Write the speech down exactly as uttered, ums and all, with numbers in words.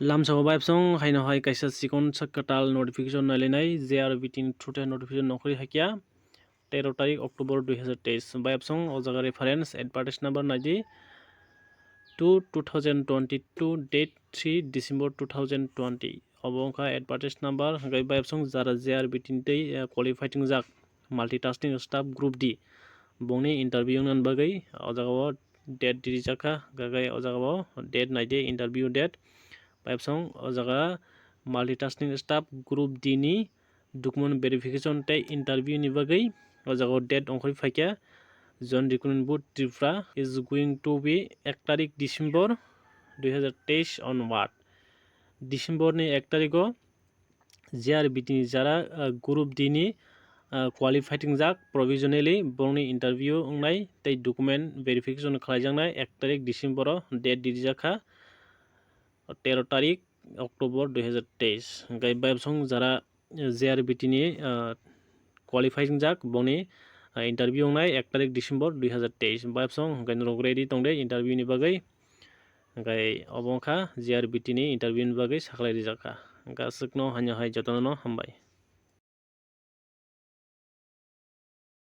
Lamsao bayapsong haino hai kaisa chikon sak kwtal notification nailainai J R B T ni through tei notification nongkhorwi hakya tero tarik October dui hazar teis. Bayapsong o jaga reference advertise number naidi two two thousand twenty two, date three December two thousand twenty. Obo wngkha advertise number, hwnkhe bayapsong jara J R B T ni tei, eh, qualified wngjak multitasking staff group D bongni interview wngna bagwi o jaga o date rijak kha, hwnkhe o jaga o date naidi interview date. Bayapsong o jaga multitasking staff group D ni document verification tei interview ni bagwi o jaga o date ongkhorwi phaikha. Joint Recruitment Board Tripura is going to be ek tarik December dui hazar teis onward. December ni ek tarikh o J R B T ni jara, uh, group D ni, uh, qualified wngjak provisionally borokni interview wngnai tei document verification khlaijaknai ek tarik December o date rijak kha tero tarik October dui hazar teis. Hwnkhe bayapsong jara, eh, J R B T ni, eh, qualify wngjak bongni, eh, interview wngnai ek tarik December dui hazar teis. Bayapsong hwnkhe norok ready tongde interview ni bagwi. Hwnkhe obo wngkha J R B T ni interview ni bagwi sakhlai rijak kha. Hwnkhe aswkno haino hai jotono no hambai.